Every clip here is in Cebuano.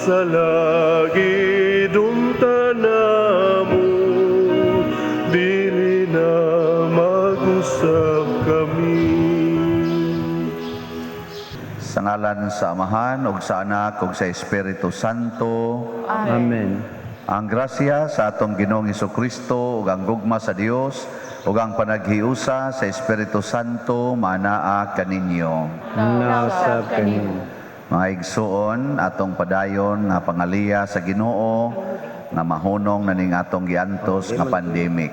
sala gidumtan namo, dili na mag-usab kami. Sa ngalan sa Amahan ug sa Anak ug sa Espiritu Santo. Amen. Ang grasya sa atong Ginoong Kristo ug ang gugma sa Dios ug ang panaghiusa sa Espiritu Santo manaa kaninyo. Nausab kanimo. Mga igsuon, atong padayon nga pangaliya sa Ginoo nga mahunong na ning atong giantos nga pandemic.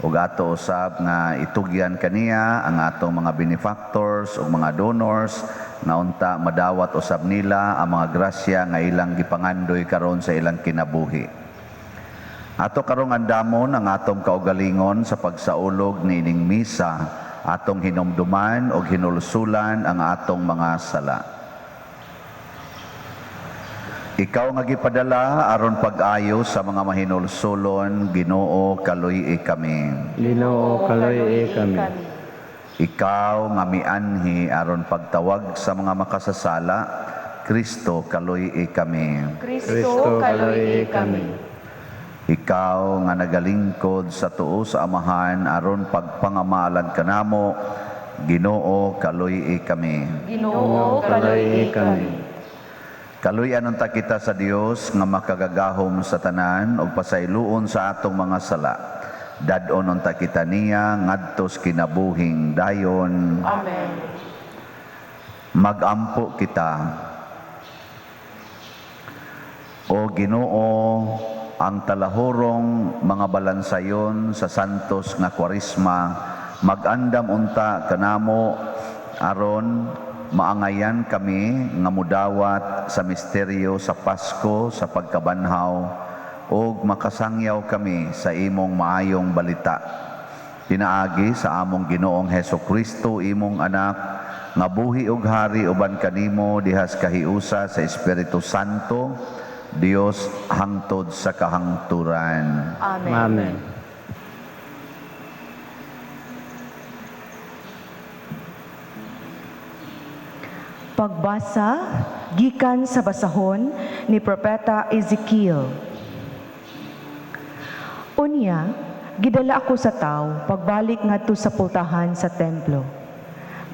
Ug ato usab nga itugyan kaniya ang atong mga benefactors ug mga donors nga unta madawat usab nila ang mga grasya nga ilang gipangandoy karon sa ilang kinabuhi. Ato karong andamon ang atong kaugalingon sa pagsaulog niining misa, atong hinumduman ug hinulsulan ang atong mga sala. Ikaw nga gipadala aron pag-ayo sa mga mahinulsulon, Ginoo, kaluy-i kami. Ginoo, kaluy-i kami. Ikaw nga mianhi aron pagtawag sa mga makasasala, Kristo, kaluy-i kami. Kristo, kaluy-i kami. Ikaw nga nagalingkod sa tuo sa Amahan aron pagpangamalan kanamo, Ginoo, kaluy-i kami. Ginoo, kaluy-i kami. Kaluy-an unta kita sa Dios nga makagagahom sa tanan ug pasayloon sa atong mga sala. Dad-on unta kita niya ngadto sa kinabuhing dayon. Amen. Magampo kita. O Ginoo, ang talahurong mga balansayon sa santos nga Kwaresma, magandam unta kanamo aron maangayan kami nga mudawat sa misteryo sa Pasko sa pagkabanhaw ug makasangyaw kami sa imong maayong balita. Pinaagi sa among Ginoong Heso Kristo, imong anak, nga buhi ug hari uban kanimo dihas kahiusa sa Espiritu Santo, Dios hangtod sa kahangturan. Amen. Amen. Pagbasa gikan sa basahon ni Propeta Ezekiel. Unya, gidala ako sa taw pagbalik ngadto sa pultahan sa templo.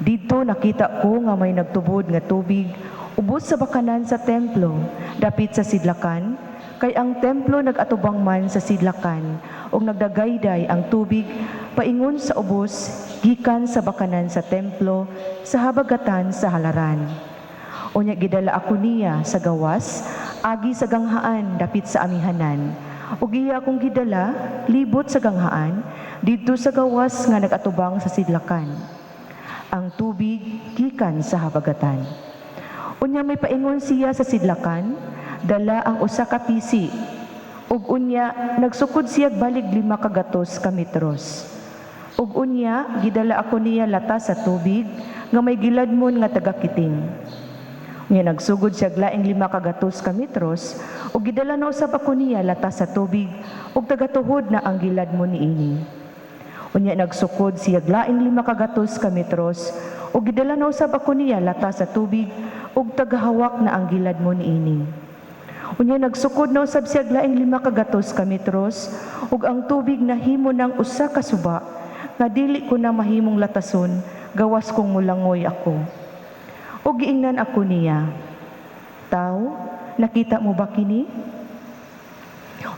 Didto nakita ko nga may nagtubod nga tubig ubos sa bakanan sa templo, dapit sa sidlakan, kay ang templo nag-atubang man sa sidlakan, ug nagdagayday ang tubig paingon sa ubos gikan sa bakanan sa templo sa habagatan sa halaran. Unya gidala ako niya sa gawas, agi sa ganghaan dapit sa amihanan. Ug iya akong gidala libot sa ganghaan didto sa gawas nga nag-atubang sa sidlakan. Ang tubig gikan sa habagatan. Unya may paingon siya sa sidlakan, dala ang usa ka pisi. Ug unya nagsukod siya balig 5 ka gatos ka metros. Ug unya gidala ako niya lata sa tubig nga may giladmon nga tagakiting. Unya nagsugod siya laing 5 ka gatos ka metros ug gidala na usab ako niya lata sa tubig ug tagatuhod na ang giladmon niini. Unya nagsukod siya laing 5 ka gatos ka metros ug gidala na usab ako niya lata sa tubig ug tagahawak na ang giladmon niini. Unya nagsukod na usab siya laing 5 ka gatos ka metros ug ang tubig nahimo ng usa ka suba nga dili ko na mahimong latason gawas kong mulangoy ako. Ug giingnan ako niya, "Taw, nakita mo ba kini?"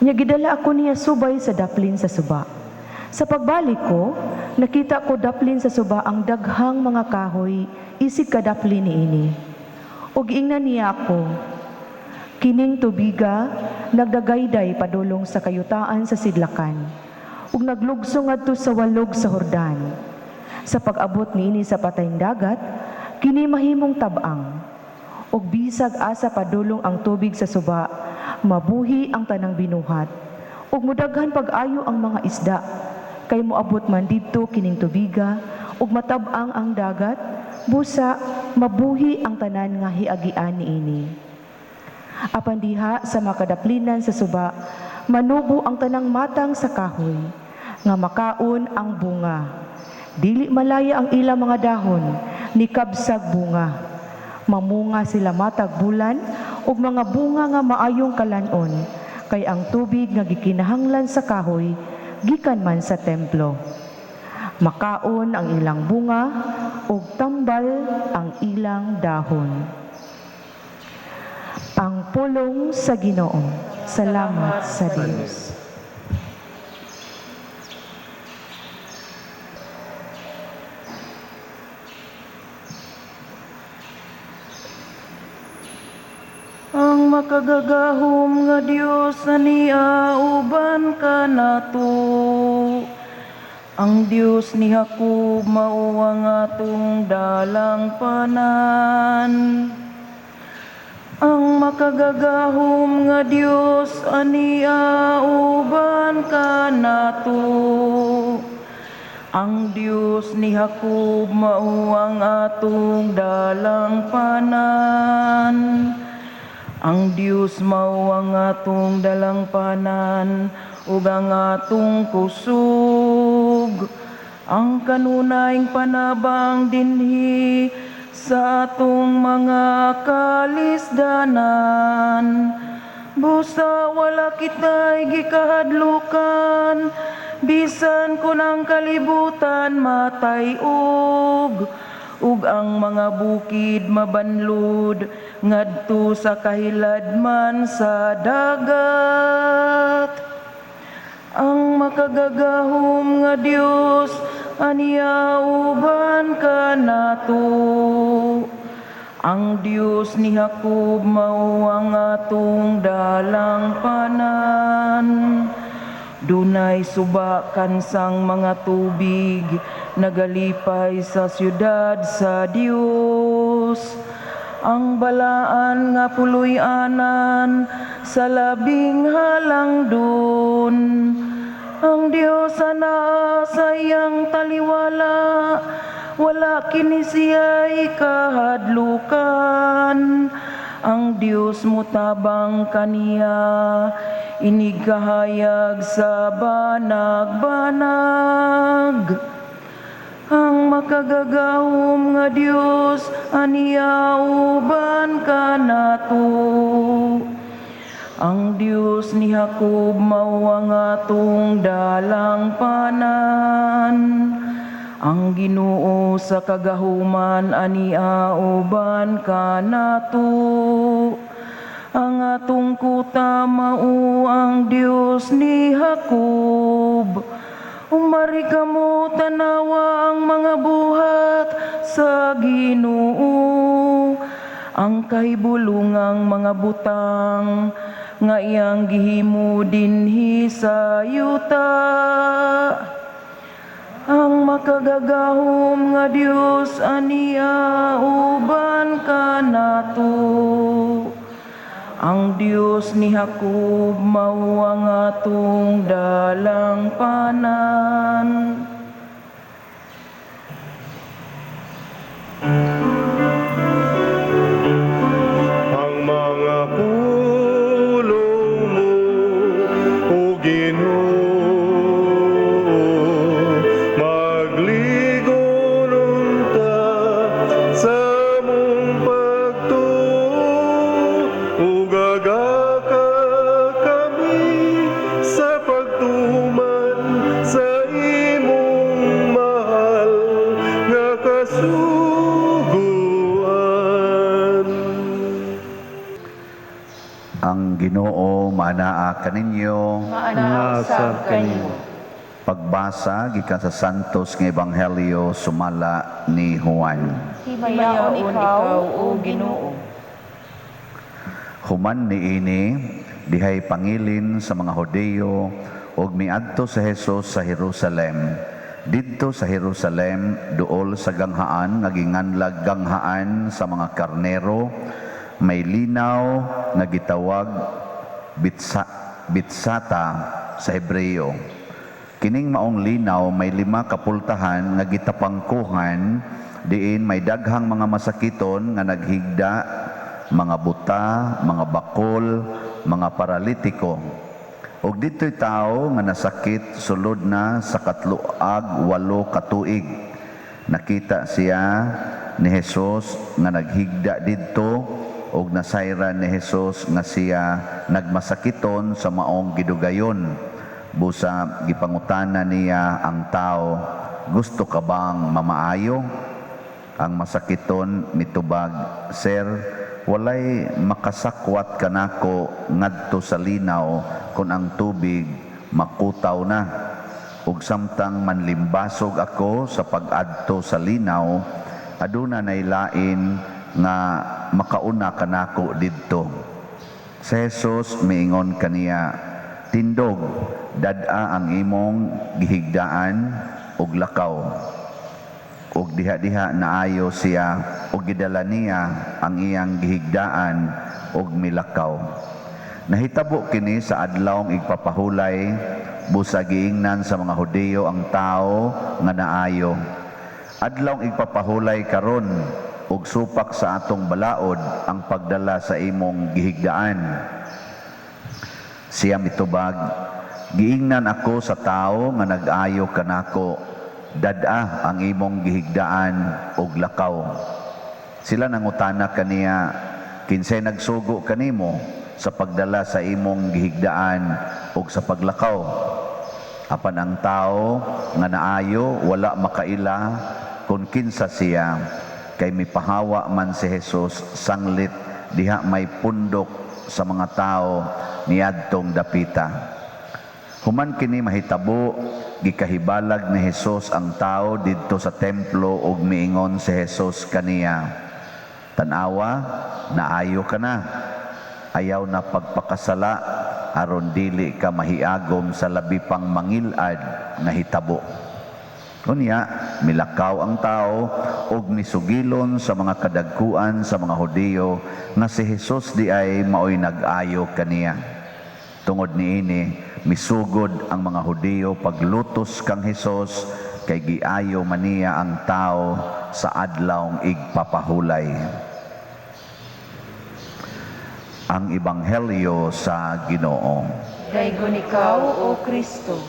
Unya gidala ako niya subay sa daplin sa suba. Sa pagbalik ko, nakita ko daplin sa suba ang daghang mga kahoy isig kadaplin niini. Ug giingnan niya ako, "Kining tubiga nagdagayday padulong sa kayutaan sa sidlakan ug naglugso ngadto sa walog sa Hordan. Sa pag-abot niini sa patayng dagat, kini mahimong tab-ang. Ug bisag asa padulong ang tubig sa suba, mabuhi ang tanang binuhat. Ug mudaghan pag-ayo ang mga isda, kay moabot man didto kining tubiga ug matab-ang ang dagat, busa mabuhi ang tanan nga hiagian niini. Apan diha sa makadaplinan sa suba, manubo ang tanang matang sa kahoy, nga makaon ang bunga. Dili malaya ang ilang mga dahon, ni kabsag bunga. Mamunga sila matag bulan, ug mga bunga nga maayong kalanon, kay ang tubig nga gikinahanglan sa kahoy gikan man sa templo. Makaon ang ilang bunga ug tambal ang ilang dahon. Ang pulong sa Ginoo. Salamat sa Dios. Ang makagagahom nga Dios ania uban kanato. Ang Dios ni Jacob mao ang atong dalangpanan. Ang makagagahom nga Dios ania uban kanato. Ang Dios ni Jacob mao ang atong dalangpanan. Ang Dios mao ang atong dalangpanan ug ang atong kusog. Ang kanunayng panabang dinhi sa atong mga kalisdanan. Busa wala kita'y gikahadlukan, bisan kun ang kalibutan matay-og, ug ang mga bukid mabanlod ngadto sa kahiladman sa dagat. Ang makagagahom nga Dios ania uban kanato. Ang Dios ni Jacob mao ang atong dalangpanan. Dunay suba kansang mga tubig, nagalipay sa siyudad sa Dios. Ang balaan nga puloy-anan sa labing halangdon. Ang Dios anaa sa iyang taliwala, wala kini siya ikahadlukan. Ang Dios mutabang kaniya, inigkahayag sa banag-banag. Ang makagagahom nga Dios ania uban kanato. Ang Dios ni Jacob mao ang atong dalangpanan. Ang Ginoo sa kagahuman ania uban kanato. Ang atong kuta mao ang Dios ni Jacob. Umari kamo tanawa ang mga buhat sa Ginoo, ang kahibulungang mga butang nga iyang gihimo dinhi sa yuta. Ang makagagahom nga Dios ania uban kanato. Ang Dios ni Jacob mao ang atong dalangpanan. Ang mga pulong mo, O Ginoo, magligon unta sa among pagtuo, ug agaka kami sa pagtuman sa imong mahal nga kasuguan. Ang Ginoo maanaa kaninyo. Maanaa usab kanimo. Pagbasa gikan sa Santos nga Ebanghelyo sumala ni Juan. Himayaon ikaw, O Ginoo. Human niini dihay pangilin sa mga Hudiyo ug miadto sa Jesus sa Jerusalem. Didto sa Jerusalem duol sa ganghaan nga ginganlag ganghaan sa mga karnero, may linaw nga gitawag Bitsata sa Hebreo. Kining maong linaw may 5 ka pultahan nga gitapangkuhan, diin may daghang mga masakiton nga naghigda, mga buta, mga bakol, mga paralitiko. Ug dito'y tawo nga nasakit sulod na sa 38 ka tuig. Nakita siya ni Jesus nga naghigda didto ug nasayran ni Jesus nga siya nagmasakiton sa maong gidugayon. Busa gipangutana niya ang tao, "Gusto ka bang mamaayo?" Ang masakiton mitubag, "Sir, walay makasakwat kanako ngadto sa linaw kon ang tubig makutaw na. Ug samtang manlimbasog ako sa pag-adto sa linaw, aduna nay lain nga makauna kanako didto." Si Jesus miingon kaniya, "Tindog, dad-a ang imong gihigdaan ug lakaw." Ug diha-diha naayo siya ug gidala niya ang iyang gihigdaan ug milakaw. Nahitabo kini sa adlawng igpapahulay, busa giingnan sa mga Hudiyo ang tao nga naayo, "Adlawng igpapahulay karon ug supak sa atong balaod ang pagdala sa imong gihigdaan." Siya mitubag, "Giingnan ako sa tao nga nag-ayo kanako, 'Dad-a ang imong gihigdaan ug lakaw.'" Sila nangutana kaniya, "Kinsay nagsugo kanimo sa pagdala sa imong gihigdaan ug sa paglakaw?" Apan ang tao nga naayo wala makaila kung kinsa siya, kay mipahawa man si Jesus sanglit diha may pundok sa mga tao niadtong dapita. Human kini mahitabo, gikahibalag ni Jesus ang tao didto sa templo ug miingon si Jesus kaniya, "Tan-awa, naayo ka na. Ayaw na pagpakasala aron dili ka mahiagom sa labi pang mangilad nga hitabo." Unya, milakaw ang tao ug misugilon sa mga kadagkuan sa mga Hudiyo nga si Jesus di ay maoy nag-ayo kaniya. Tungod niini, misugod ang mga Hudiyo paglutos kang Hesus kay giayo man niya ang tao sa adlawng igpapahulay. Ang Ebanghelyo sa Ginoo. Daygon ikaw, O Kristo.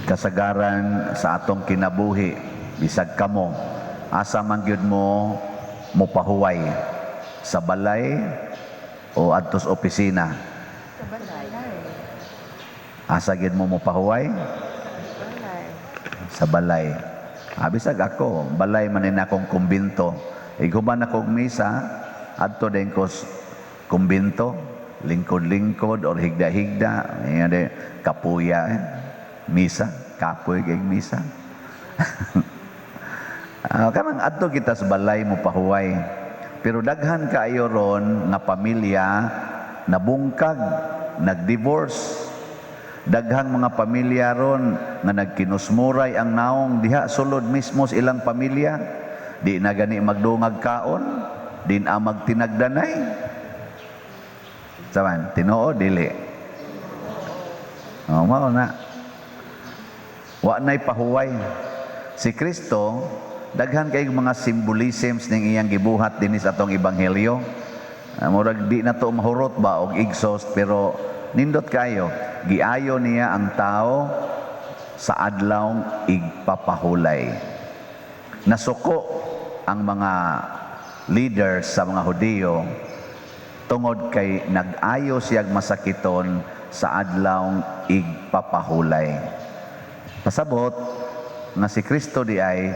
Kasagaran sa atong kinabuhi, bisag kamo, asa man gyud mo mopahuway? Sa balay o adtos opisina? Sa balay. Asa gyud mo mopahuway? Balay. Sa balay. Bisag ako, balay man ni akong kumbinto. Iguban akong misa, adto din ko kumbinto, lingkod-lingkod or higda-higda, yan de, kapuya eh. Misa, kapoy kay misa. Kanang adto kita sa balay mo pahuway. Pero daghan kaayo ron nga pamilya nabungkag, nagdivorce. Daghang mga pamilya ron nga nagkinusmuray ang naong diha sulod mismo sa ilang pamilya. Di na gani magdungag kaon, di na magtinagdanay. Saman, tinuod dili. Oh, mao na. Wa na'y pahuway. Si Kristo, daghan kay mga symbolisms ning iyang gibuhat dinhi sa atong ebanghelyo. Murag di na to mahurot ba og exhaust, pero nindot kayo. Giayo niya ang tao sa adlawng igpapahulay. Nasuko ang mga leaders sa mga Hudiyo tungod kay nag-ayo siyag masakiton sa adlawng igpapahulay. Pasabot nga si Kristo di ay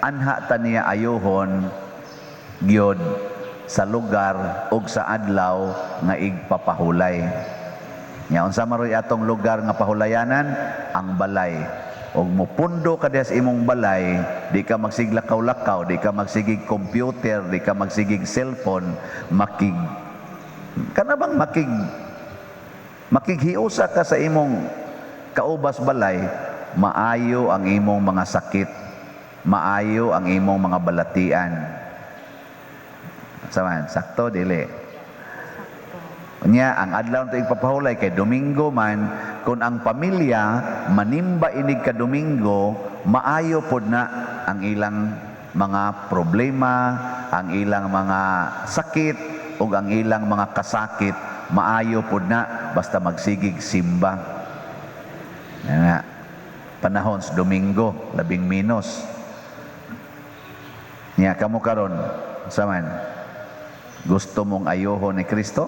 anha ta niya ayuhon gyud sa lugar ug sa adlaw nga igpapahulay. Nya unsa maroy atong lugar nga pahulayanan? Ang balay. Og mupundo ka diha sa imong balay, di ka magsiglakaw-lakaw, di ka magsigig computer, di ka magsigig cellphone, makig kana bang makig makighiusa ka sa imong kaubas balay, maayo ang imong mga sakit, maayo ang imong mga balatian. Saman, sakto dili. Unya, ang adlaw nito igpapahulay kay Domingo man, kung ang pamilya manimba inig ka Domingo, maayo pod na ang ilang mga problema, ang ilang mga sakit ug ang ilang mga kasakit, maayo pod na basta magsigig simba. Yan nga. Panahon sa Domingo, labing minos. Nya kamo karon, saman gusto mong ayohon ni Kristo?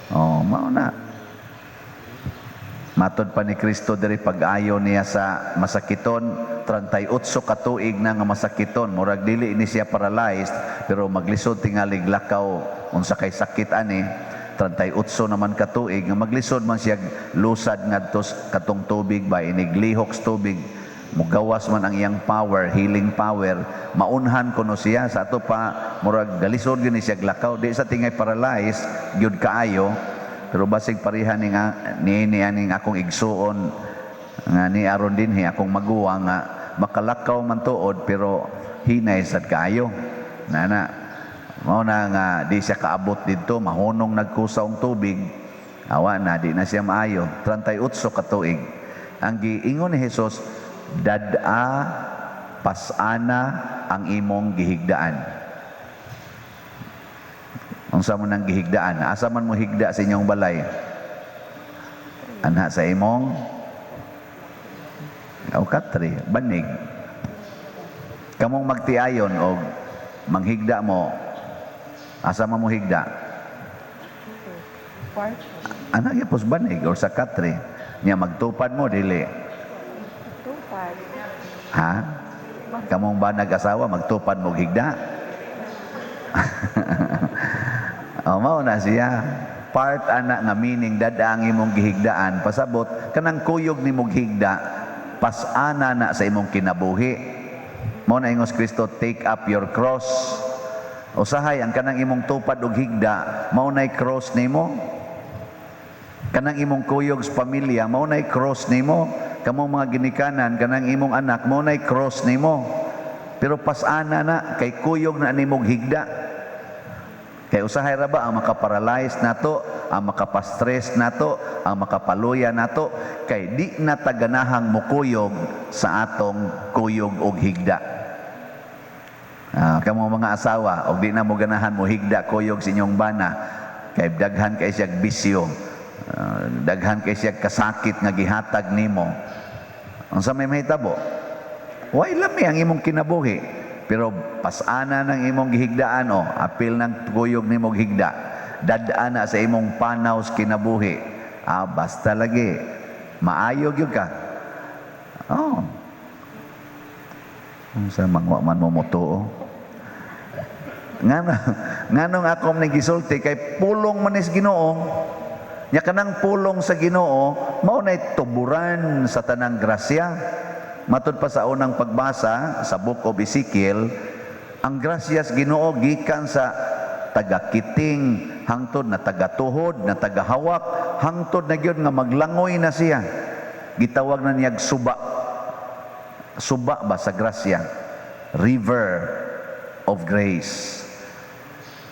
Oh, mao na. Matod pa ni Kristo diri, pag-ayo niya sa masakiton, 38 ka tuig na nga masakiton, murag dili ni siya paralyzed pero maglisod tingalig lakaw, unsa kay sakit ani. 38 naman ka tuig nga maglisod man siya lusad ngadto katong tubig ba, iniglihok sa tubig, mugawas man ang iyang power, healing power, maunhan kuno siya. Sa ato pa murag galisod gyud ni siya lakaw, di sa tingay paralyzed gyud kaayo, pero basig pareha ni nga ni aning akong igsuon nga ni aron dinhi, akong maguwang, nga makalakaw man tuod pero hinay sad kaayo nana. Mao na nga di siya kaabot didto, mahunong nagkusa og tubig, awa na, di na siya maayo. 38 ka tuig. Ang giingon ni Jesus, "Dad-a, pasana ang imong gihigdaan." Unsa man ang gihigdaan? Asa man mo higda sa inyong balay? Anha sa imong o katre, banig. Kamong magtiayon og manghigda mo, asa man mo higda? Part. Ana gyapon banig or sa katre. Nya magtupad mo, dili? Tupad. Ha? Kamong ba nag-asawa, magtupad mo higda? O, mao na siya. Part ana nga meaning, dad-a ang imong gihigdaan. Pasabot, kanang kuyog ni mong higda, pasana na sa imong kinabuhi. Mao na ingos Kristo, "Take up your cross." Usahay, ang kanang imong tupad og higda, mao na'y cross nimo. Kanang imong kuyog sa pamilya, mao na'y cross nimo. Kamong mga ginikanan, kanang imong anak, mao na'y cross nimo. Pero pasana na, kay kuyog na nimong higda. Kay usahay ra ba ang makaparalyze nato, ang makapastress nato, ang makapaluya nato, kay di na taganahang mukuyog sa atong kuyog og higda. Ah, kamo mga asawa, og di na mo ganahan mo higda kuyog sa inyong bana, kay daghan kay siya bisyo, ah, daghan kay siya kasakit nga gihatag nimo. Unsa may mahitabo? Way lami ang imong kinabuhi. Pero pasana ng imong gihigdaan o apil ng kuyog nimong higda. Dad-a na sa imong panaw sa kinabuhi. Ah, basta lagi maayo gyud ka. Oh. Unsa mangwa man mo motuo? Ngano nganong ako ni gisulti, kay pulong man is Ginoo. Nya kanang pulong sa Ginoo mao nay tuburan sa tanang grasya. Matud pa sa unang pagbasa sa Book of Ezekiel, ang grasyas Ginoo gikan sa tagakiting hangtod na tagatuhod na tagahawak, hangtod na gyud nga maglangoy na siya. Gitawag na niyag suba. Suba ba sa grasya? River of grace.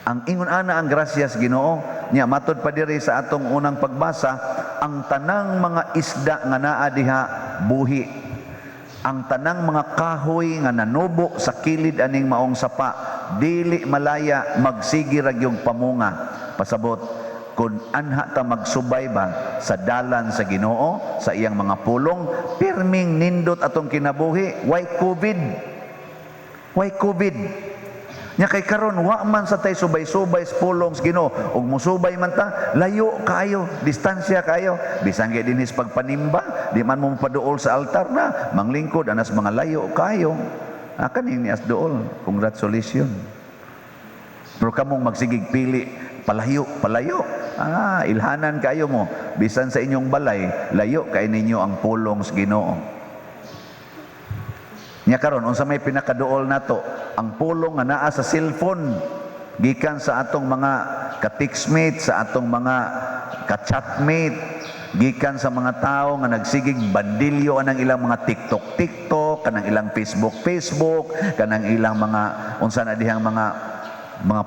Ang ingon ana ang grasyas Ginoo. Nya matod pa diri sa atong unang pagbasa, ang tanang mga isda nga naa diha buhi. Ang tanang mga kahoy nga nanubo sa kilid aning maong sapa dili malaya, magsigi ra gyud pamunga. Pasabot, kung anha ta magsubay ba sa dalan sa Ginoo, sa iyang mga pulong, pirming nindot atong kinabuhi, why COVID? Why COVID? Nya kay karon wa man sa tay subay-subay sa pulong sa Ginoo, ug musubay man ta, layo kaayo, distansya kaayo. Bisan kay dinhis pagpanimba, di man mo paduol sa altar na manglingkod anas mga layo kaayo. Ah, kaning ni as duol, congratulations. Pero kamong magsigig pili, palayo, palayo. Ah, ilhanan kayo mo. Bisan sa inyong balay, layo kay ninyo ang pulong sa Ginoo. Nya karon unsa may pinakaduol nato? Ang pulong nga naa sa cellphone gikan sa atong mga ka-textmate, sa atong mga ka-chatmate, gikan sa mga tao nga nagsigig bandilyo anang ilang mga TikTok TikTok, kanang ilang Facebook Facebook, kanang ilang mga unsa na dihang mga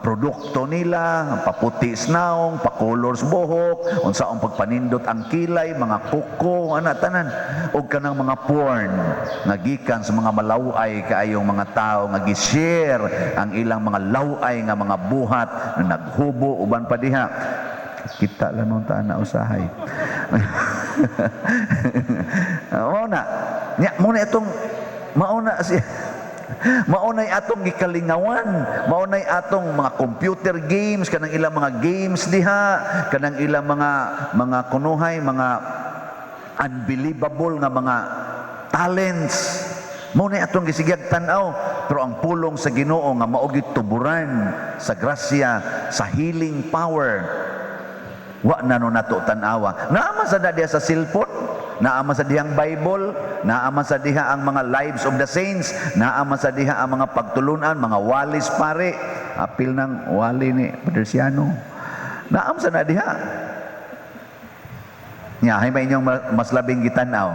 produkto nila, paputi sa naong, pakolor sa buhok, unsaong pagpanindot ang kilay, mga kuko, ana tanan, ug kanang mga porn nga gikan sa mga malaway kaayong mga tao nga gi-share ang ilang mga laway nga mga buhat na naghubo uban pa diha. Kita lang nung taan na usahay. Mao na. Nya mo na itong mao na siya. Mao nay atong gikalingawan, mao nay atong mga computer games, kanang ilang mga games diha, kanang ilang mga kunuhay, mga unbelievable nga mga talents. Mao nay atong gisigag tan-aw, pero ang pulong sa Ginoo nga mao gyud tuburan sa grasya, sa healing power, wa na no nato tan-awa. Naa man sa diha sa cellphone, naa man sa dihang Bible, naa man sa diha ang mga lives of the saints, naa man sa diha ang mga pagtulunan, mga walis pare. Apil ng wali ni Patriciano. Naa man sa na diha. Nya, hay may inyong mas labing gitan-aw?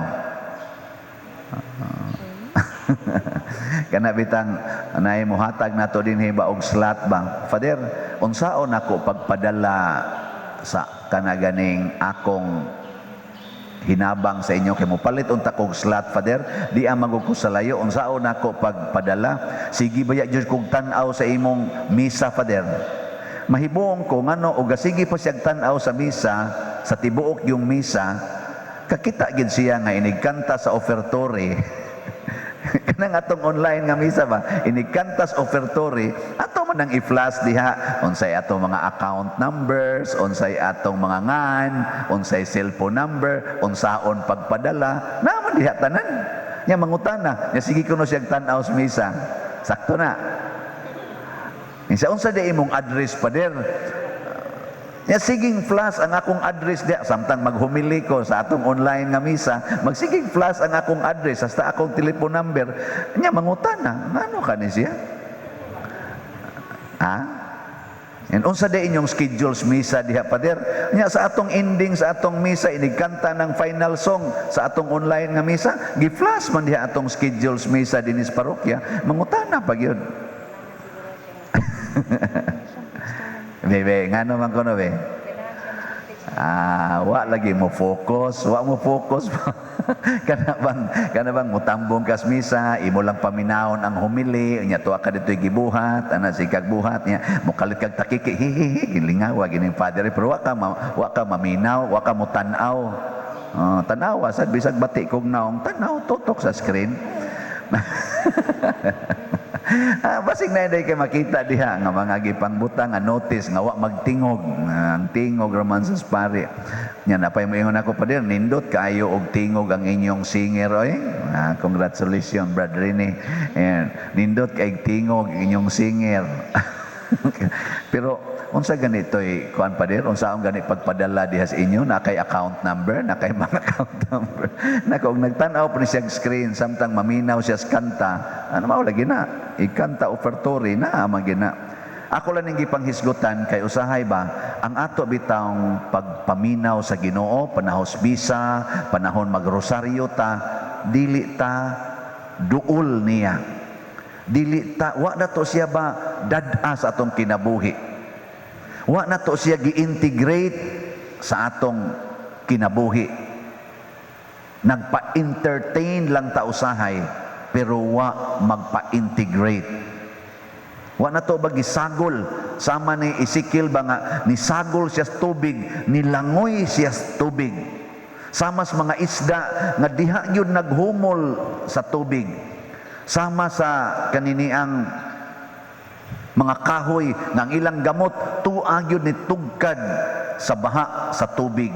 Kana bitang anay mohatag nato dinhi ba og slot ba. "Father, unsaon nako pagpadala sa kana ganing akong hinabang sa inyo kay mopalit unta kog slot, Father, di ang magug ko sa layo, unsaon nako pagpadala?" "Sige baya jud kog tan-aw sa imong misa, Father." Mahibuong ko ngano og sige pa siyag tan-aw sa misa, sa tibuok yung misa, kakita gid siya nga inigkanta sa offertory, kanang atong online nga misa ba, inigkanta sa offertory, ato man ang i-flash diha unsay atong mga account numbers, unsay atong mga ngan, unsay cellphone number, unsaon pagpadala, naa man diha tanan. Nya mangutana nya, sige kuno siyag tan-aw sa misa, sakto na. Insa unsa di imong address, Pader? Nya siging flash ang akong address diya samtang maghumili ko sa atong online nga misa, magsiging flash ang akong address hasta akong telephone number. Nya mangutana, ngano ka ni siya? Ha? And unsa di inyong schedules misa diha, Pader? Nya sa atong ending sa atong misa, inigkanta ng final song sa atong online nga misa, gi-flash man diha atong schedules misa dinis parokya, mangutana pa gyud. Bebe, ngano man kono be? Ah, wa lagi mo focus, wa mo focus. Kana bang mutambong kas misa, imo lang paminawon ang humili, nya tuwa ka dito'y gibuhat, ana si kag buhat nya, mokalit kag takiki, hihihi, gilingawa gining father, pero wa ka maminaw, wa ka mo tan-aw. Oh, tan-awa sad bisag bati kog naong, tan-aw tutok sa screen. Ah, basig na kay makita diha nga mga gipangbutang nga notice nga wa magtingog. Ah, ang tingog raman sa pari. Nya napay moingon ako, "Pader, nindot kaayo og tingog ang inyong singer oy." Ah, congratulations, Brad Rene. And nindot kay tingog ang inyong singer. Pero unsa ganito'y kuan, Pader, unsa ang gani pagpadala diha sa inyo, na kay account number, na kay mga account number. Nako, og nagtan-aw pa ni siya screen samtang maminaw siya sa kanta, ano mao lagi na, ikanta offertory na man gina. Ako lang ning gipanghisgutan kay usahay ba ang ato bitawng pagpaminaw sa Ginoo panahon misa, panahon magrosaryo ta, dili ta duol niya. Dili ta, wa na to siya ba dad-a sa atong kinabuhi. Wa na to siya gi-integrate sa atong kinabuhi. Nagpa-entertain lang ta usahay, pero wa magpa-integrate. Wa na to ba gisagol sama ni Ezekiel ba nga nisagol siya sa tubig, nilangoy siya sa tubig. Sama sa mga isda nga diha gyud naghumol sa tubig. Sama sa kaniniang mga kahoy nga ang ilang gamot tua gyud ni tugkad sa baha sa tubig.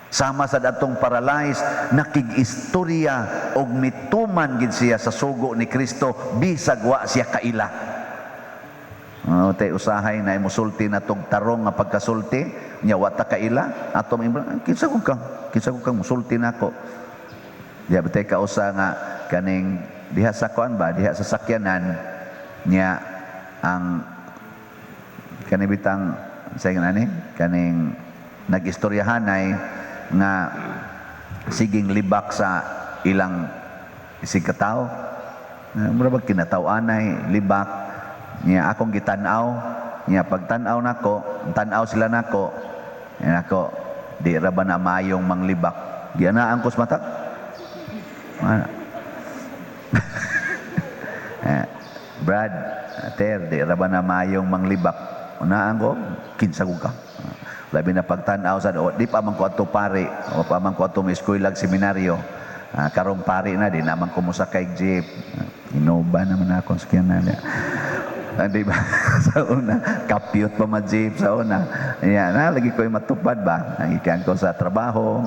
Sama sa datong paralyzed, nakig-istorya og mituman gid siya sa sugo ni Kristo bisag wa siya kaila. Oh, tay usahay na musulti na tog tarong nga pagkasulti nya wa ta kaila ato mo, "Kinsa kong ka, kinsa kong ka musulti nako?" Diya ba tay kausa nga kaning diha sa kuan ba, diha sa sakyanan niya, ang kanibitang sa ani kaning nagistoryahanay nga siging libak sa ilang isig katawo. Mura bag kinataw-anay libak niya, akong gitan-aw niya, pagtan-aw nako, tan-aw sila nako niya, nako, "Di ra ba na mayong manglibak?" Gianaan ko sa mata. Mana? Eh, "Brad, Ter, di ra ba na mayong manglibak?" Unaan ko, "Kinsa ko ka?" Labi na pagtan-aw sa, o, di pa man ko ato pare, o pa man ko ato eskwela, seminaryo. Karong pari na di naman ko mosakay jeep. Innova naman akong sakyanan. Di ba? Sa una, kapyot pa ma jeep sa una. Yan, na, lagi ko matupad ba? Nagikan ko sa trabaho,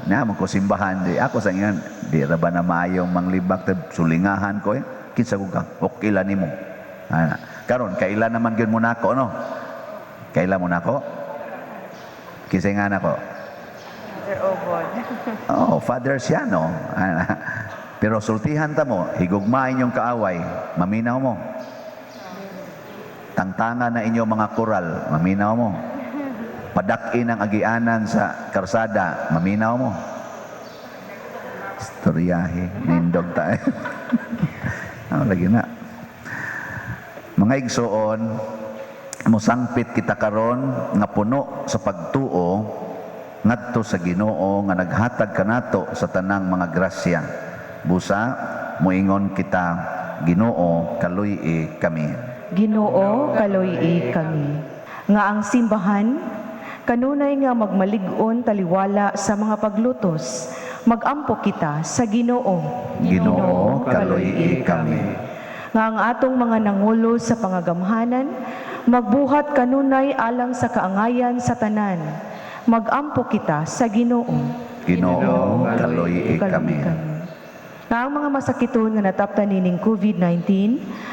na ko simbahan di. Ako sa ingon, di ra ba na maayong manglibak sulingahan ko eh. Kinsa ko ka? Okay lang nimo. Ana. Karon kaila naman gyud mo nako no? Kaila mo nako? Kinsa nga nako? Sir Obon. Oh, father siya, no? Ana. Pero sultihan ta mo, higugmain yung kaaway, maminaw mo. Tangtangan na inyo mga koral, maminaw mo. Padak-in ang agianan sa karsada, maminaw mo. Istoryahe, nindog tayo. Ano lagi na. Mga igsoon, mosangpit kita karon nga puno sa pagtuo ngadto sa Ginoo nga naghatag kanato sa tanang mga grasya. Busa moingon kita, Ginoo, kaluy-i kami. Ginoo, kaluy-i kami. Nga ang simbahan, kanunay nga magmalig-on taliwala sa mga paglutos, magampo kita sa Ginoo. Ginoo, kaluy-i kami. Nga ang atong mga nangulo sa pangagamhanan, magbuhat kanunay alang sa kaangayan sa tanan, magampo kita sa Ginoo. Ginoo, kaluy-i kami. Nga ang mga masakiton nga nataptan nining COVID-19,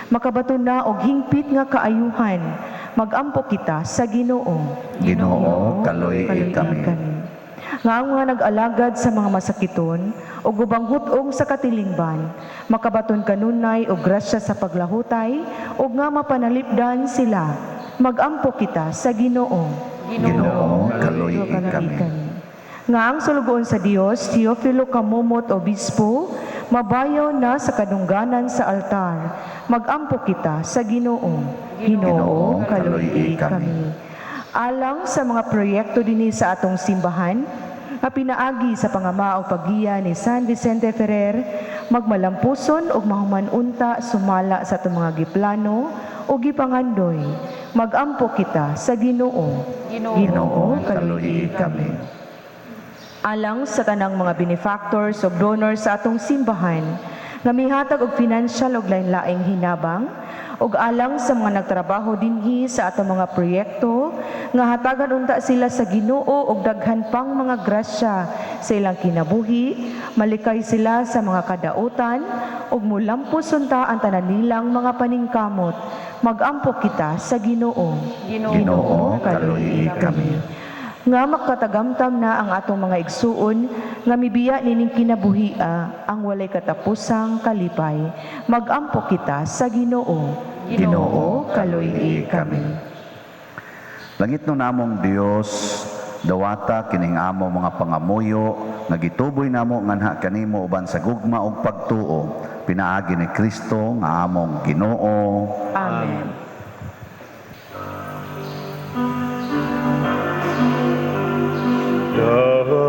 makabaton na og hingpit nga kaayuhan, magampo kita sa Ginoo. Ginoo, kaluy-i kami. Nga ang mga nag-alagad sa mga masakiton ug ubang hut-ong sa katilingban, makabaton kanunay og grasya sa paglahutay ug nga mapanalipdan sila, magampo kita sa Ginoo. Ginoo, kaluy-i kami. Nga ang sulugoon sa Dios, Teofilo Camomot Obispo, mabayaw na sa kadungganan sa altar, magampo kita sa Ginoo. Ginoo, kaluy-i kami. Alang sa mga proyekto dinhi sa atong simbahan, nga pinaagi sa pangama o paggiya ni San Vicente Ferrer, magmalampuson ug mahuman-unta sumala sa atong mga giplano o gipangandoy. Magampo kita sa Ginoo. Ginoo, kaluy-i kami. Alang sa tanang mga benefactors ug donors sa atong simbahan nga mihatag og financial ug lain-laing hinabang, ug alang sa mga nagtrabaho dinhi sa atong mga proyekto nga hatagan unta sila sa Ginoo og daghan pang mga grasya sa ilang kinabuhi, malikay sila sa mga kadautan ug mulampos unta ang tanan nilang mga paningkamot. Magampo kita sa Ginoo. Ginoo, kaluy-i kami. Nga makatagamtam na ang atong mga igsuon nga mibiya nining kinabuhia ang walay katapusang kalipay. Magampo kita sa Ginoo. Ginoo, kaluy-i kami. Langit no namong Dios, dawata kining amo mga pangamuyo nga gituboy namo nganha kanimo uban sa gugma ug pagtuo, pinaagi ni Kristo nga among Ginoo. Amen.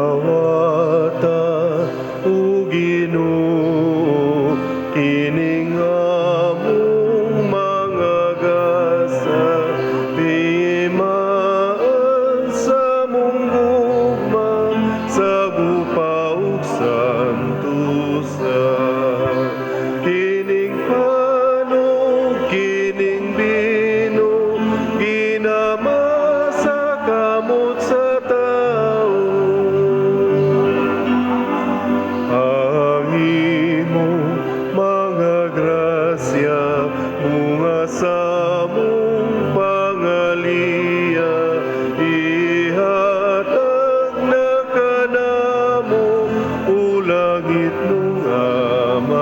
Dawata o Ginoo kining among mga gasa, pimaan sa among gugma sa gupa ug santusa. Kining pan ug kining bino ginama sa kamot sa tawo. Ang imong mga grasya bunga sa among pangaliya, ihatag na kanamo o langit nung Amahan.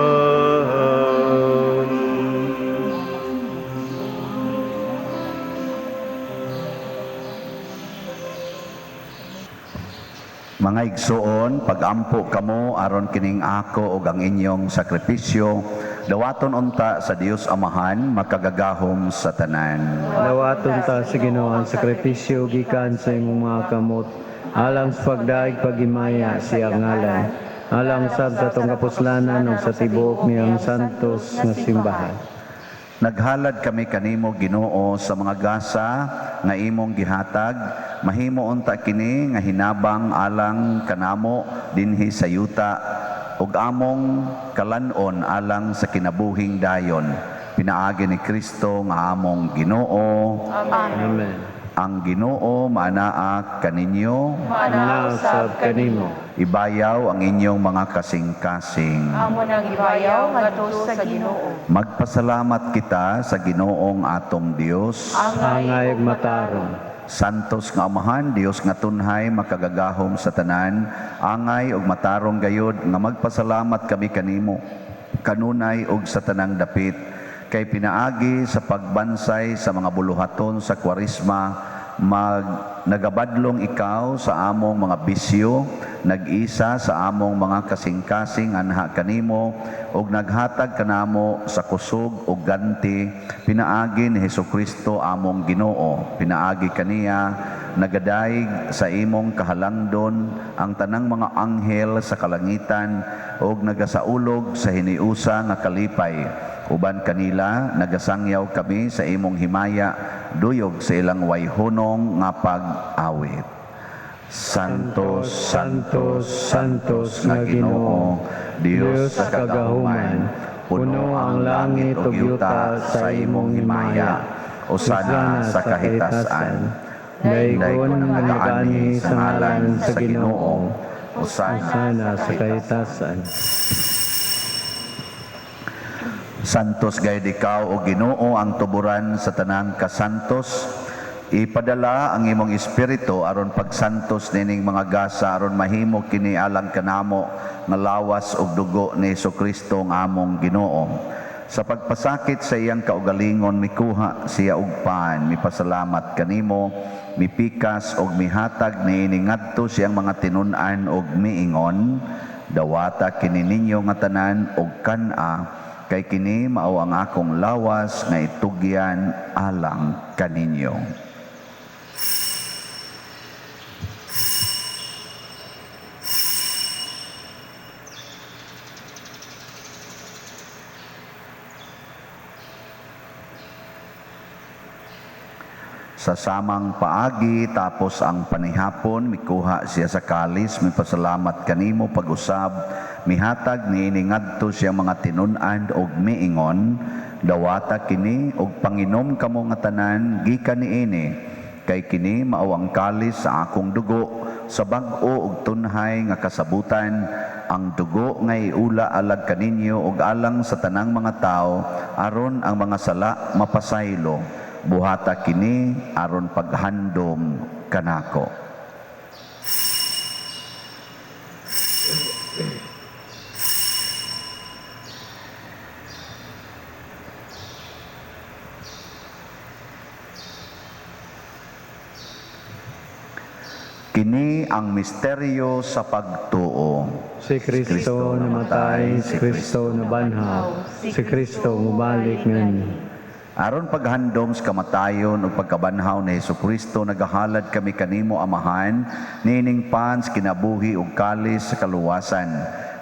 Mga igsuon, pagampo kamo aron kining ako ug ang inyong sakripisyo dawaton unta sa Dios Amahan makagagahom sa tanan. Dawaton ta sa Ginoo ang sakripisyo gikan sa imong mga kamot, alang sa pagdaig paghimaya sa iyang ngalan, alang sab sa atong kapuslanan ug sa tibuok niyang santos nga simbahan. Naghalad kami kanimo Ginoo sa mga gasa nga imong gihatag, mahimo unta kini nga hinabang alang kanamo dinhi sa yuta ug among kalan-on alang sa kinabuhing dayon. Pinaagi ni Kristo nga among Ginoo. Amen. Ang Ginoo maanaa kaninyo. Maanaa usab kanimo. Ibayaw ang inyong mga kasing-kasing. Amo nang ibayaw ngadto sa Ginoo. Magpasalamat kita sa Ginoong atong Dios. Angay ug matarong. Santos nga Amahan, Dios nga tunhay, makagagahom sa tanan, angay ug matarong gayod nga magpasalamat kami kanimo kanunay ug sa tanang dapit, kay pinaagi sa pagbansay sa mga buluhaton sa Kwaresma, mag nagabadlong ikaw sa among mga bisyo, nag-isa sa among mga kasing-kasing anha kanimo, ug naghatag kanamo sa kusog ug ganti pinaagi ni Hesukristo among Ginoo. Pinaagi kaniya nagadayeg sa imong kahalangdon ang tanang mga anghel sa kalangitan ug nagasaulog sa hiniusa nga kalipay. Uban kanila nagasangyaw kami sa imong himaya, duyog sa ilang wayhunong nga pag-awit. Santos, Santos, Santos nga Ginoo, Dios sa kagahuman, puno ang langit ug yuta sa imong himaya. Usana sa kahitasan. Daygon nga nagaanhi sa ngalan sa Ginoo. Usana Usana sa kahitasan. Santos gayud ikaw o Ginoo, ang tuburan sa tanang kasantos. Ipadala ang imong espiritu aron pagsantos nining mga gasa, aron mahimo kini alang kanamo nga lawas ug dugo ni Hesukristo nga among Ginoo. Sa pagpasakit sa iyang kaugalingon, mikuha siya og pan, mipasalamat kanimo, mipikas og mihatag niini ngadto siyang mga tinun-an og miingon: "Dawata kini ninyo nga tanan og kan-a, kay kini mao ang akong lawas nga itugyan alang kaninyo." Sa samang paagi, tapos ang panihapon, mikuha siya sa kalis, mipasalamat kanimo pag-usab, mihatag niini ngadto siya mga tinun-an og miingon: "Dawata kini og panginom kamo nga tanan gikan niini, kay kini mao ang kalis sa akong dugo sa bag-o ug tunhay nga kasabutan, ang dugo nga iula alag kaninyo ug alang sa tanang mga tawo aron ang mga sala mapasaylo. Buhata kini aron paghandom kanako." Kini ang misteryo sa pagtuo. Si Kristo namatay, si Kristo nabanhaw, si Kristo mubalik nganhi. Aron paghandom sa kamatayon ug pagkabanhaw ni Hesukristo, nagahalad kami kanimo, Amahan, niining pan sa kinabuhi ug kalis sa kaluwasan.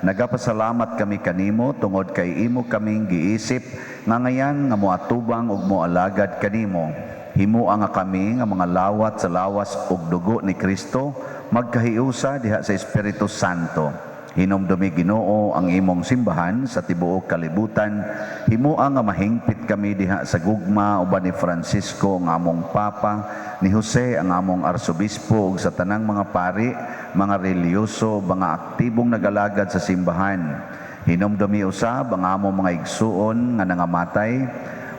Nagapasalamat kami kanimo tungod kay imo kaming giisip nga ngayan nga moatubang ug moalagad kanimo. Himoa nga kami nga mga lawat sa lawas ug dugo ni Kristo magkahiusa diha sa Espiritu Santo. Hinumdumi, Ginoo, ang imong simbahan sa tibuok kalibutan. Himoa nga mahingpit kami diha sa gugma uban ni Francisco ang among Papa, ni Jose ang among Arsobispo, ug sa tanang mga pari, mga relihiyoso, mga aktibong nagalagad sa simbahan. Hinumdumi usab ang among mga igsuon nga nangamatay.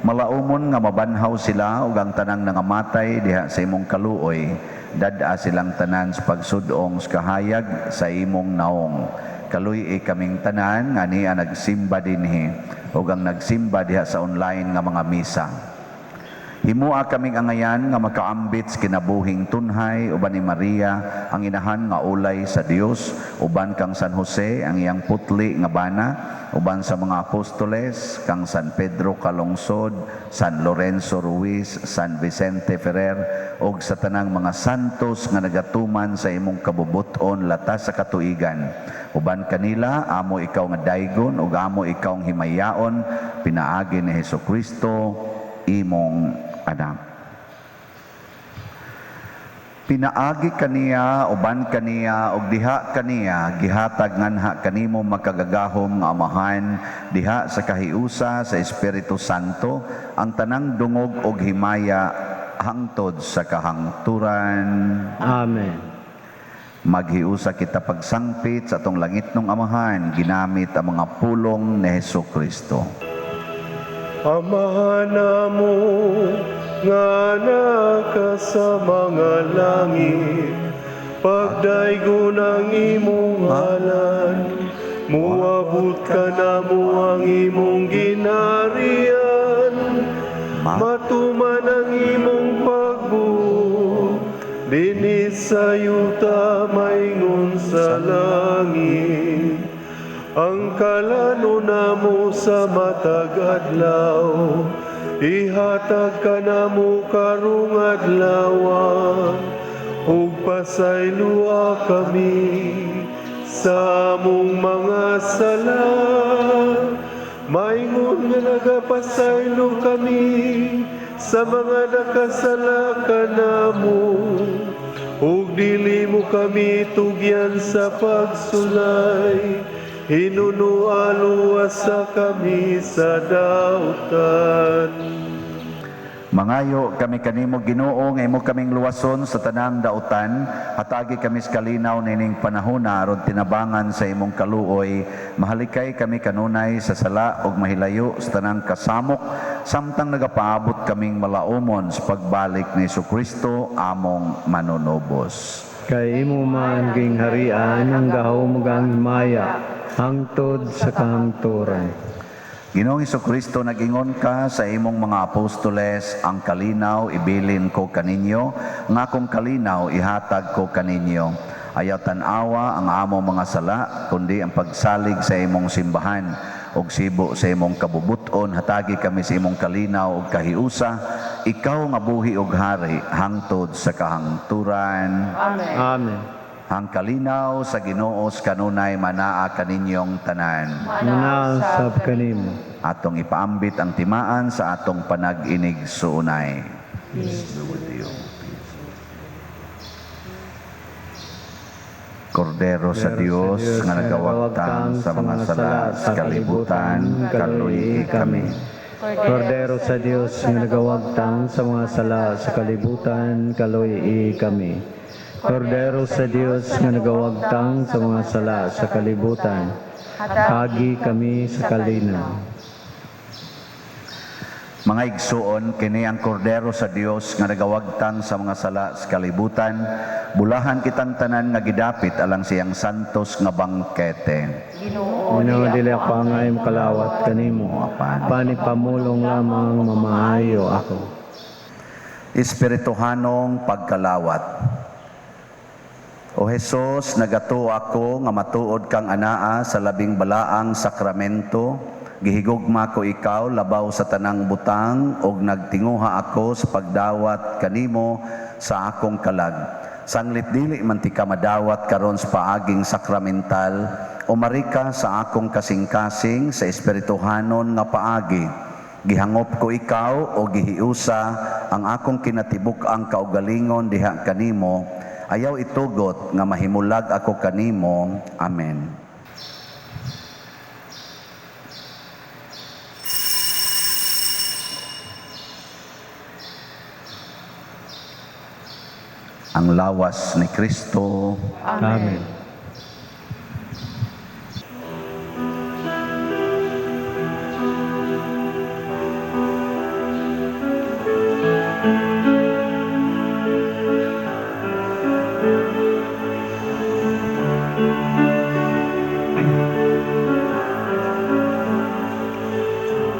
Malaumon nga mabanhaw sila ug ang tanang nangamatay diha sa imong kaluoy. Dad-a silang tanan sa pagsudong sa kahayag sa imong naong. Kaluy-i kaming tanan nga niya nagsimba dinhi ug ang nagsimba diha sa online nga mga misa. Himua kaming angayan nga makaambit sa kinabuhing tunhay uban ni Maria ang inahan nga ulay sa Dios, uban kang San Jose ang iyang putli nga bana, uban sa mga apostoles kang San Pedro Calungsod, San Lorenzo Ruiz, San Vicente Ferrer, ug sa tanang mga santos nga nagatuman sa imong kabubuton latas sa katuigan. Uban kanila amo ikaw nga daygon ug amo ikaw ang himayaon pinaagi ni Hesukristo imong anak. Pinaagi kaniya, uban kaniya, ug diha kaniya, gihatag nganha kanimo makagagahom nga Amahan, diha sa kahiusa sa Espiritu Santo, ang tanang dungog ug himaya hangtod sa kahangturan. Amen. Maghiusa kita pagsangpit sa atong langitnong Amahan, ginamit ang mga pulong ni Hesus Kristo. Amahan namo nga naka sa mga langit, pagdaygon ang imong ngalan, muabot kanamo ang imong ginharian, matuman ang imong pagbuot, dinhi sa yuta maingon sa langit. Ang kalanon namo sa matag adlaw, ihatag kanamo karong adlaw, ug pasayloa kami sa among mga sala, maingon nga nagapasaylo kami sa mga nakasala kanamo, ug dili mo kami tugyan sa pagsulay, hinunoa luwasa kami sa dautan. Mangayo kami kanimo, Ginoo, nga imo kaming luwason sa tanang dautan, hatagi kami sa kalinaw nining panahona aron tinabangan sa imong kaluoy, mahalikay kami kanunay sa sala ug mahilayo sa tanang kasamok samtang nagapaabot kaming malaumon sa pagbalik ni Kristo among manunubos. Kay imo man gingharian ang gahom ug ang himaya hangtod sa kahangturan. Ginoong Kristo, nag-ingon ka sa imong mga apostoles, "Ang kalinaw ibilin ko kaninyo, nga akong kalinaw ihatag ko kaninyo." Ayaw tan-awa ang among mga sala, kundi ang pagsalig sa imong simbahan. Og sibo sa imong kabubuton, hatagi kami sa imong kalinaw ug kahiusa, ikaw nga buhi ug hari hangtod sa kahangturan. Amen. Amen. Ang kalinaw sa Ginoo kanunay manaa kaninyong tanan. Manaa sab kanimo. Atong ipaambit ang timaan sa atong panag-inig-suunay. Peace be with you. Kordero sa Dios nga nagawagtang sa mga sala sa kalibutan, kaluyi kami. Kordero sa Dios nga nagawagtang sa mga sala sa kalibutan, kaluyi kami. Kordero sa Dios nga nagawagtang sa mga sala sa kalibutan, hatagi kami sa kalinaw. Mga igsuon, kini ang Kordero sa Dios nga nagawagtang sa mga sala sa kalibutan. Bulahan kitang tanan nga gidapit alang siyang santos nga bangkete. Ginoo, Ginoo, dili ako angay kalawat kanimo. Apan ipamulong lamang, mamaayo ako. Espirituhanong pagkalawat. O Hesus, nagatuo ako nga matuod kang anaa sa labing balaang sakramento. Gihigugma ko ikaw labaw sa tanang butang ug nagtinguha ako sa pagdawat kanimo sa akong kalag. Sanglit dili man tika madawat karon sa paaging sakramental, umari ka sa akong kasing-kasing sa espirituhanon nga paagi. Gihangop ko ikaw o gihiusa ang akong kinatibuk-ang kaugalingon diha kanimo. Ayaw itugot nga mahimulag ako kanimo. Amen. Ang lawas ni Kristo. Amen.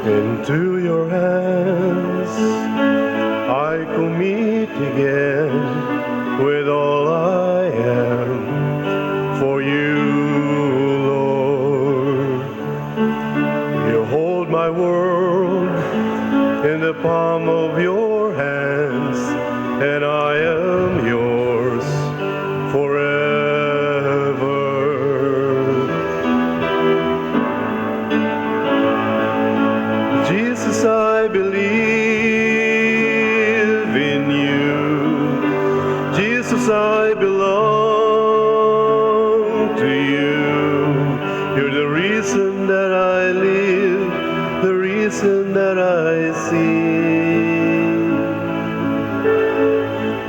Into your hands I commit again with all I am for you, Lord. You hold my world in the palm of your hands, and I am yours forever. Jesus, I believe in you. Jesus, I belong to you. You're the reason that I live, the reason that I sing.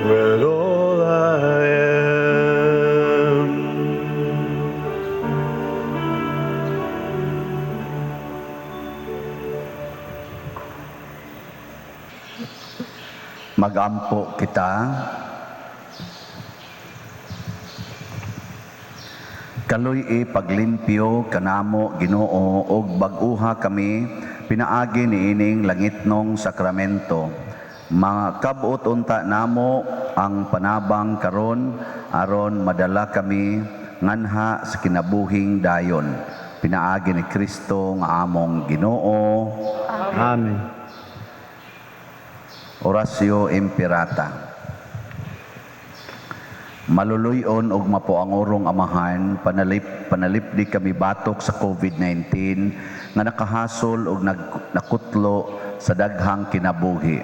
When all I am. Magampo kita. Kaluy-i paglimpyo kanamo, Ginoo, ug bag-uha kami pinaagi niining langitnong sakramento. Makab-ot unta namo ang panabang karon aron madala kami nganha sa kinabuhing dayon. Pinaagi ni Kristo nga among Ginoo. Amen. Oratio Imperata. Maluluyon og mapuangurong Amahan, panalipdi kami batok sa COVID-19 nga nakahasol og nakutlo sa daghang kinabuhi.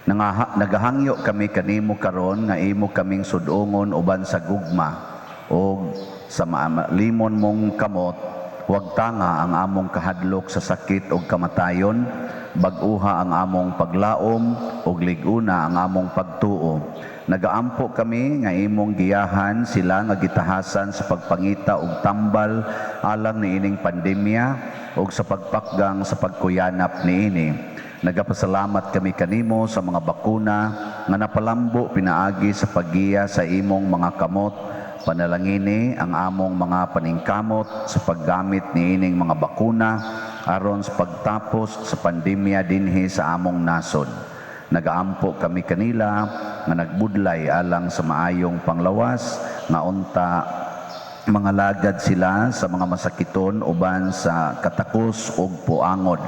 Nagahangyo kami kanimo karon nga imo kaming sudongon uban sa gugma og sa limon mong kamot, wag tanga ang among kahadlok sa sakit og kamatayon, bag-uha ang among paglaom ug lig-una ang among pagtuo. Nagaampo kami nga imong giyahan sila nga gitahasan sa pagpangita og tambal alang niining pandemya ug sa pagpakgang sa pagkuyanap niini. Nagapasalamat kami kanimo sa mga bakuna nga napalambo pinaagi sa paggiya sa imong mga kamot. Panalangini ang among mga paningkamot sa paggamit niining mga bakuna aron sa pagtapos sa pandemya dinhi sa among nasod. Nagaampo kami kanila nga nagbudlay alang sa maayong panglawas nga unta mga lagad sila sa mga masakiton uban sa katakos ug puangod.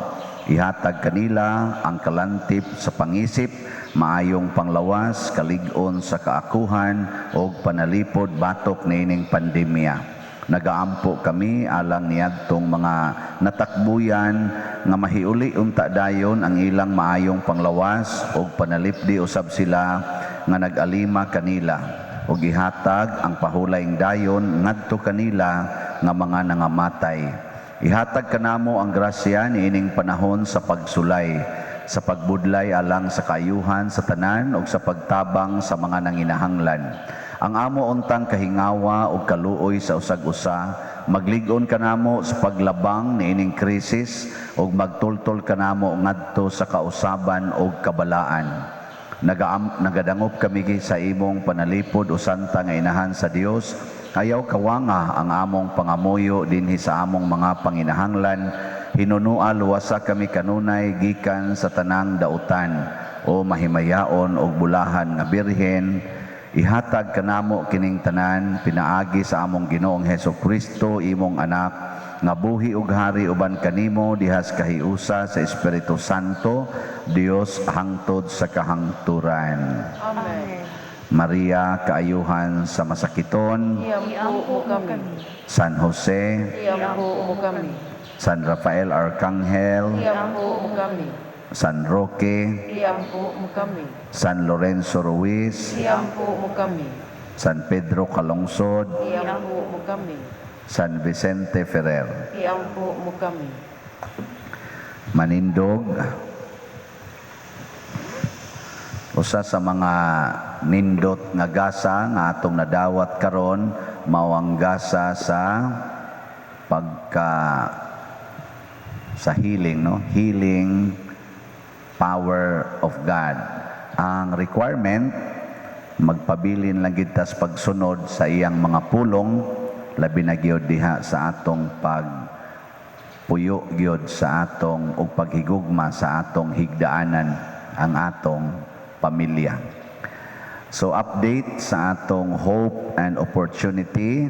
Ihatag kanila ang kalantip sa pangisip, maayong panglawas, kalig-on sa kaakuhan ug panalipod batok niining pandemya. Nagaampo kami alang niadtong mga natakbuyan nga mahiuli unta dayon ang ilang maayong panglawas ug panalipdi usab sila nga nag-alima kanila ug ihatag ang pahulayng dayon ngadto kanila nga mga nangamatay. Ihatag kanamo ang grasya niining panahon sa pagsulay, sa pagbudlay alang sa kaayuhan sa tanan ug sa pagtabang sa mga nanginahanglan. Ang amo untang kahingawa ug kaluoy sa usag-usa, maglig-on kanamo sa paglabang niining krisis ug magtultol kanamo ngadto sa kausaban ug kabalaan. Nagadangop kami sa imong panalipod o santa nga inahan sa Dios. Ayaw kawanga ang among pangamuyo dinhi sa among mga panginahanglan. Hinunua luwasa kami kanunay gikan sa tanang dautan o mahimayaon og bulahan nga birhen. Ihatag kanamo kining tanan pinaagi sa among Ginoong Hesus Kristo, imong anak, nga buhi ug hari uban kanimo dihas kahiusa sa Espiritu Santo, Dios hangtod sa kahangturan. Amen. Maria, kaayuhan sa masakiton. Iampo mo kami. San Jose. Iampo mo kami. San Rafael Arcangel. Iampo mo kami. San Roque. Iampo mo kami. San Lorenzo Ruiz. Iampo mo kami. San Pedro Calungsod. Iampo mo kami. San Vicente Ferrer. Iampo mo kami. Manindog. Usa sa mga nindot nga gasa nga atong nadawat karon mao ang gasa sa pagka sa healing, no? Healing power of God. Ang requirement, magpabilin lang gid tas pagsunod sa iyang mga pulong, labi na gyud diha sa atong pagpuyo gyud sa atong og paghigugma sa atong higdaanan, ang atong pamilya. So update sa atong hope and opportunity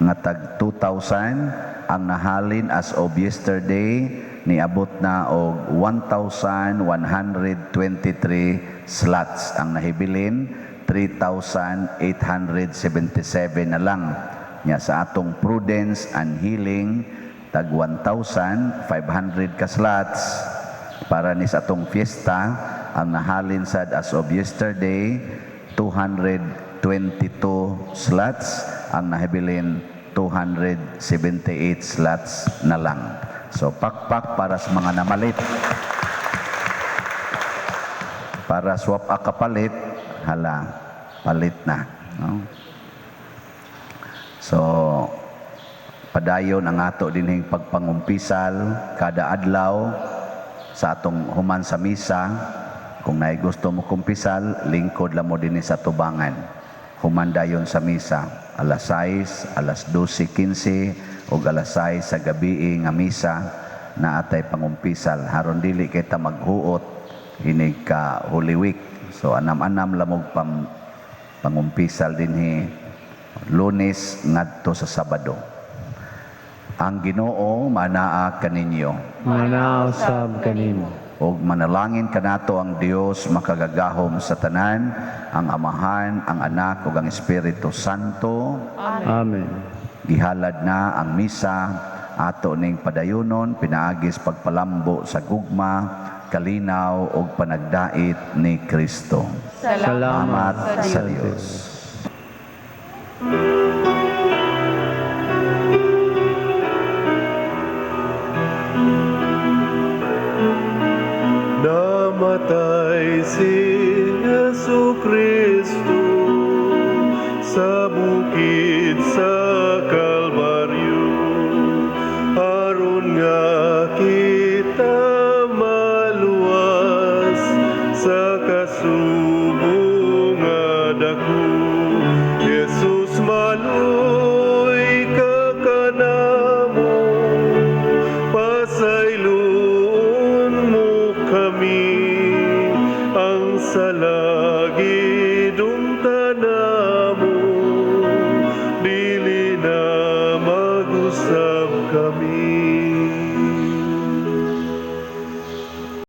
nga tag 2,000 ang nahalin as of yesterday, niabot na og 1,123 slots. Ang nahibilin 3,877 na lang. Nya sa atong prudence and healing tag 1,500 ka slots. Para ni sa atong fiesta, ang nahalin sad as of yesterday 222 slots, ang nahibilin 278 slots na lang. So pakpak para sa mga namalit. Para swap a kapalit, hala, palit na. No? So, padayon ang ato dinhing pagpangumpisal kada adlaw sa atong human sa misa. Kung naay gusto mo kumpisal, lingkod lang mo dinhi sa tubangan. Human dayon sa misa, alas 6, alas 12:15 ug alas 6 sa gabi nga misa na atay pangumpisal. Haron dili kita maghuot inig ka Holy Week. So anam-anam lamog pangumpisal dinhi Lunes ngadto sa Sabado. Ang Ginoo manaa kaninyo. Manaa usab kanimo. Ug manalangin kanato ang Dios makagagahom sa tanan, ang Amahan, ang Anak ug ang Espiritu Santo. Amen. Gihalad na ang misa ato ning padayunon pinaagis pagpalambo sa gugma, kalinaw ug panagdait ni Kristo. Salamat Salamat sa Dios. Namatay si Yesu Kristo sa bukid sa Kalbaryo aron nga kita maluwas sa kasubo nga dako. Jesus, maluoy ka kanamo, pasayloon mo kami, ang sala.